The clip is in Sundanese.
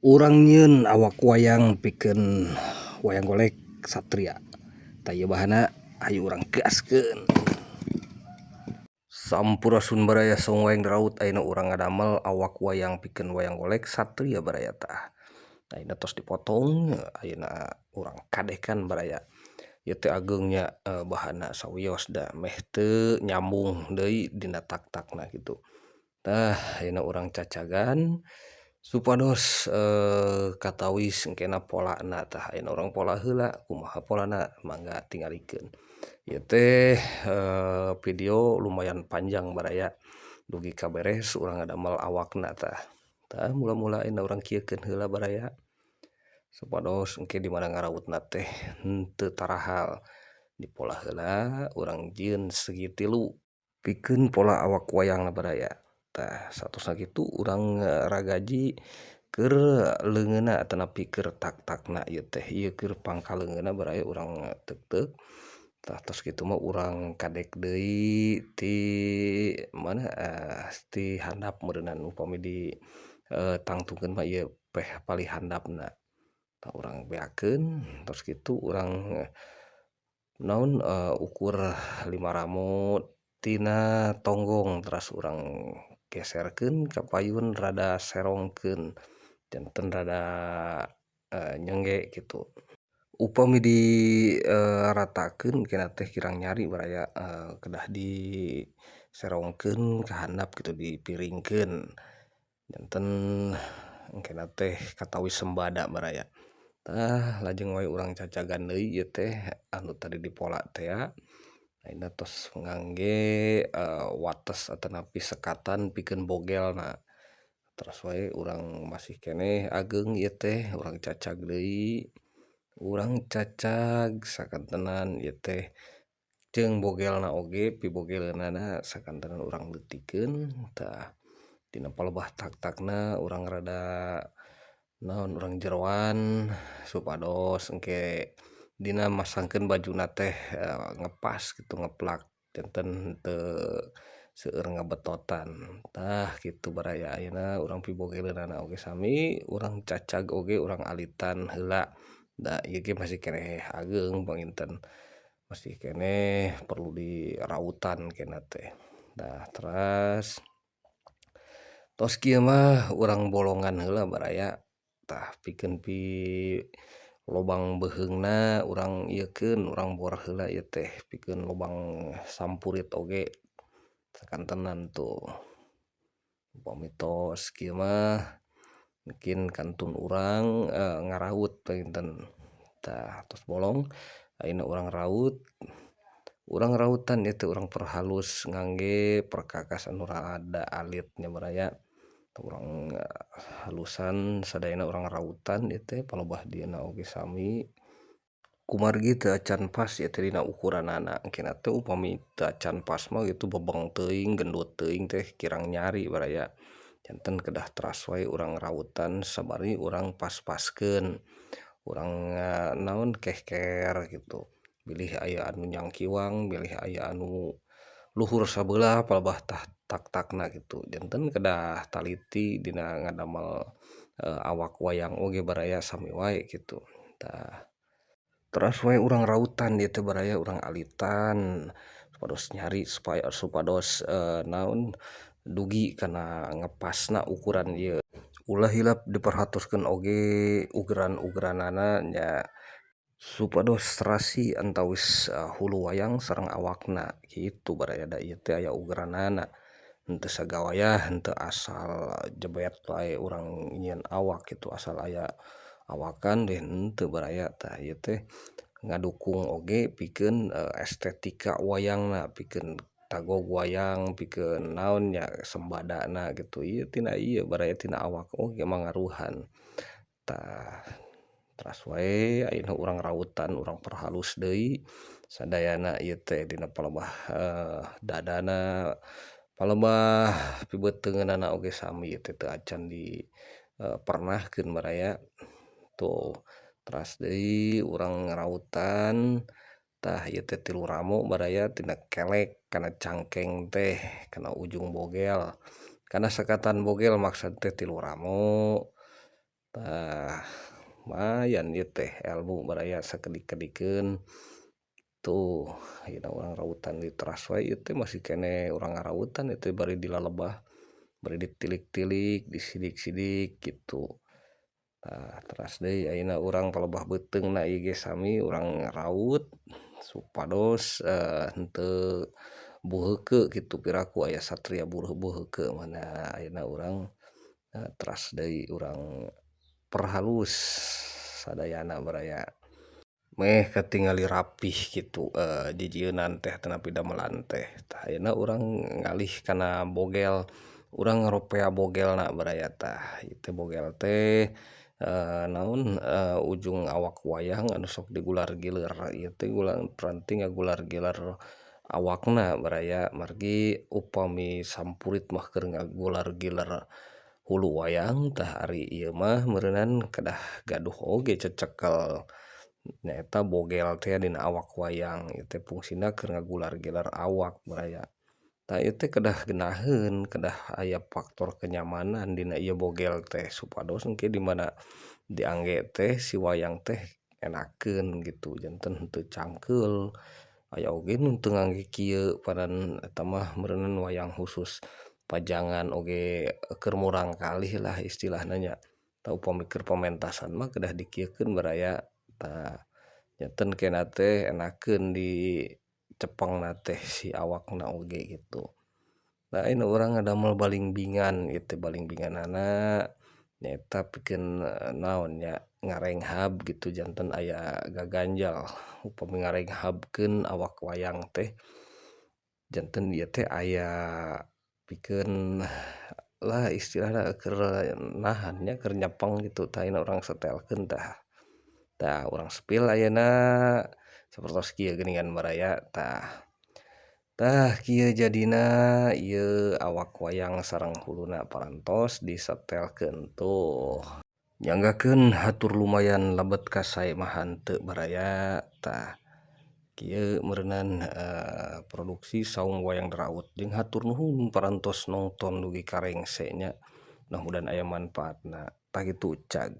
Urang nyieun awak wayang pikeun wayang golek Satria. Tah ieu bahanna, hayu urang gaskeun. Sampurasun baraya saung wayang daraut. Ayeuna urang ngadamel awak wayang pikeun wayang golek Satria baraya tah. Ayeuna tos dipotong, ayeuna urang kadekan baraya. Ieu teh ageung nya bahanna sawios da meh teu nyambung deui dina tak-takna kitu. Tah, ayeuna urang cacagan supados katawis engkena polana. Tah, ayeuna urang pola heula, kumaha polana, mangga tingalikeun. Ieu teh video lumayan panjang baraya, dugi ka beres urang ngadamel awakna tah. Tah, mula-mula ayeuna urang kieukeun heula baraya supados engke di mana ngarautna teh henteu tarahal. Dipola heula, urang jieun segitilu pikeun pola awak wayangna baraya. Tah, satosna kitu urang ragaji keur leungeunna atanapi keur tak-takna ieu teh, ieu keur pangkaleungeunna baraya urang teukteuk. Tah, tos kitu mah urang kadek deui ti mana ti handap meureunan upami di tangtungkeun mah ieu peh palih handapna. Tah, urang beakeun tos kitu urang naon ukur 5 ramo tina tonggong, teras urang geserkeun ka payun rada serongkeun janten rada nyengge kitu. Upami di ratakeun kena teh kirang nyari baraya, kedah di serongkeun ka handap kitu, dipiringkeun janten engkena teh katawis sembada baraya. Tah, lajeng we urang cacagan deui ieu teh anu tadi dipola tea. Ayeuna tos ngangge wates atanapi sekatan pikeun bogelna. Teras wae urang masih keneh ageung ieu teh urang cacag deui, urang cacag sakantenan ieu teh jeung bogelna oge pibogeleunana sakantenan urang leutikeun. Tah, dina palebah tak-takna urang rada naon urang jeroan supados engke dina masangkeun bajuna teh ngepas kitu, ngeplak janten teu seueur ngabetotan. Tah, kitu baraya. Ayeuna urang pibogeleunana oge sami urang cacag oge urang alitan heula da ieu ge masih keneh ageung panginten, masih keneh perlu dirautan kena teh. Tah, teras tos kieu mah urang bolongan heula baraya. Tah, pikeun pi lobang beuheungna urang ieukeun, urang bor heula ieu teh pikeun lobang sampurit oge sakantenan tuh. Upami tos kieu mah mungkin kantun urang ngaraut panginten. Tah, tos bolong ayeuna urang raut, urang rautan ieu teh urang perhalus ngangge perkakas anu rada alit nya baraya. Urang halusan sadayana urang rautan ieu teh palebah dieuna oge sami. Kumargi teu acan pas ieu teh dina ukuranana, engkena teh upami teu acan pas mah kitu bebeng teuing gendut teuing teh kirang nyari baraya. Janten kedah teras wae urang rautan sabari urang pas-paskeun, urang naon kehker kitu, bilih aya anu nyangkiwang, bilih aya anu luhur sabelah palebah tah tak-takna kitu. Janten kedah taliti dina ngadamel awak wayang oge baraya sami wae kitu. Tah, teras wae urang rautan ieu teh baraya, urang alitan supados nyari supaya supados naon dugi kana ngepasna ukuran ieu. Ulah hilap diperhatoskeun oge ugeran-ugeranana nya supados serasi antawis hulu wayang sareng awakna kitu baraya, da ieu teh aya ugeranana henteu sagawayah henteu asal jebet wae urang nyieun awak kitu, asal aya awakan deh henteu baraya. Tah, ieu teh ngadukung oge pikeun estetika wayangna, pikeun tagog wayang, pikeun naon nya sembadana kitu, ieu tina ieu baraya tina awak oge mangaruhan. Tah, teras wae ayeuna urang rautan, urang perhalus deui sadayana ieu teh dina palebah dadana, palebah pibeuteungeunana oge sami ieu teh teu acan di pernahkeun baraya. Tuh, teras deui urang ngarautan. Tah, ieu teh 3 ramo baraya tina kelek kana cangkeng teh kana ujung bogel, kana sekatan bogel maksud teh 3 ramo. Tah lumayan ieu teh elmu baraya sakedik-kedikeun tuh ayeuna urang rautan di teras wae ieu teh masih keneh urang ngarautan ieu teh bari dilalebah bari ditilik-tilik disidik-sidik kitu. Tah teras deui ayeuna urang palebah beuteungna ieu ge sami urang raut supados henteu buheukeu kitu piraku aya satria buheukeu mah nah ayeuna urang teras deui urang perhalus sadayana baraya meh katingali rapih kitu jijieunan teh atanapi damelan teh. Tah ayeuna urang ngalih kana bogel urang ngaropea bogelna baraya tah ieu teh bogel teh naon ujung awak wayang anu sok digular gilir ieu teh peranti ngagular gilar awakna baraya margi upami sampurit mah keur ngagular gilar hulu wayang tah ari ieu mah meureunan kedah gaduh oge cecekel nyaeta bogel teh dina awak wayang ieu teh fungsina keur ngagular gilar awak baraya. Tah ieu teh kedah geunaheun kedah aya faktor kenyamanan dina ieu bogel teh supados engke di mana diangge teh si wayang teh enakeun gitu janten henteu cangkeul aya oge nu teu ngangge kieu paran eta mah meureunan wayang khusus pajangan oge keur murangkalih lah istilahna nya. Tah upami keur pamentasan mah kedah dikieukeun baraya tah janten kena teh enakeun di cepengna teh si awakna oge gitu. Nah ayeuna urang ngadamel balingbingan ieu teh balingbinganana nyaeta pikeun naon nya ngarenghap gitu janten aya gaganjal upami ngarenghabkeun awak wayang teh janten ieu teh aya pikeun lah istilahna keur nahan nya keur nyepeng kitu tah ayeuna urang setelkeun tah. Tah urang spill ayeuna sapertos kieu geuningan baraya tah. Tah kieu jadina ieu awak wayang sareng huluna parantos disetelkeun tuh. Nyanggakeun hatur lumayan lebet ka sae mah henteu baraya tah kieu meureunan produksi saung wayang raut jeung hatur nuhun parantos nongton dugi ka rengse nya mudah-mudahan aya manfaatna tah kitu cag.